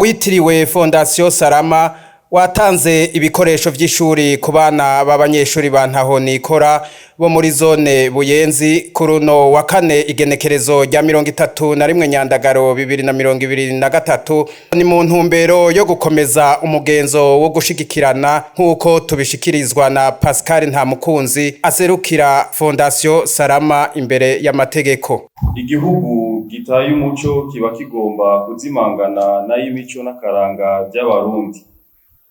witiriwe Fondation Salama watanze ibikoresho vy'ishuri ku bana b'abanyeshuri ba Ntahonikora bo muri zone Buyenzi ku runo wa kane, igenekerezo rya 31 Nyandagaro 2023. Ni mu ntumbero yo gukomeza umugenzo wo gushigikirana, nk'uko tubishikirizwa na Pascal Ntamukunzi aserukira Fondation Salama imbere y'amategeko. Igihugu gitaye umuco kiba kigomba kuzimangana n'ay'imico n'akaranga by'Abarundi.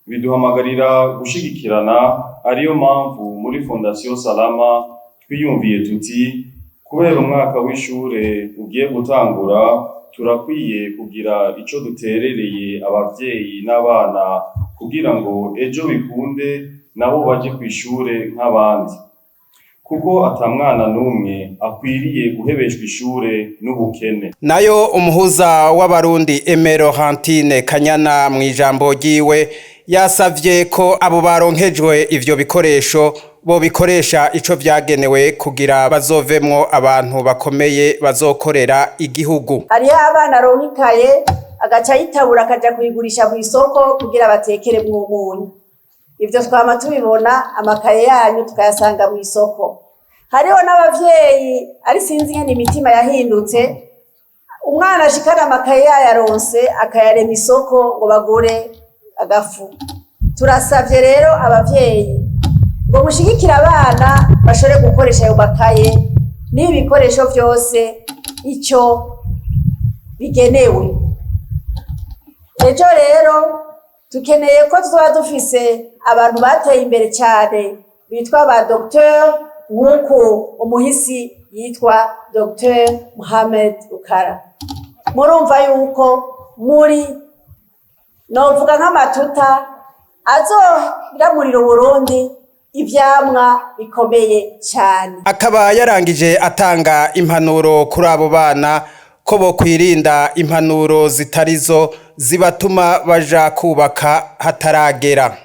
Biduhamagarira gushigikirana, ariyo mpamvu muri Fondation Salama twiyumviye tuti: kubera umwaka w'ishure ugiye gutangura, turakwiye kugira ico duterereye abavyeyi n'abana kugira ngo ejo bikunde nabo baje kw'ishure nk'abandi, kuko ata mwana n'umwe akwiriye guhebeshwa ishure n'ubukene. Nayo umuhuza w'Abarundi Aimée Laurentine Kanyana, mu ijambo ryiwe yasavye ko abo baronkejwe ivyo bikoresho bo bikoresha ico vyagenewe kugira bazovemwo abantu bakomeye bazokorera igihugu. Hariho abana aronka ikaye, agaca ayitabura, akaja kuyigurisha mw'isoko kugira batekeremwo umunyu. Ivyo twama tubibona, amakaye yanyu tukayasanga mw'isoko. Hariho n'abavyeyi, ari sinzi ingene imitima yahindutse, umwana ashikana amakaye yayaronse akayarema isoko ngo bagure agafu. Turasavye rero abavyeyi ngo mushigikire abana bashobore gukoresha ayo makaye n'ibi bikoresho vyose ico bigenewe. Ejo rero tukeneye ko tuzoba dufise abantu bateye imbere cyane bitwa ba docteur, nk'uko umuhisi yitwa Dr Muhammad Rukara. Murumva yuko muri novuga nk'amatuta azoramurira Uburundi ivyamwa bikomeye cyane. Akaba yarangije atanga impanuro kuri abo bana ko bokwirinda impanuro zitarizo zibatuma baja kubaka hataragera.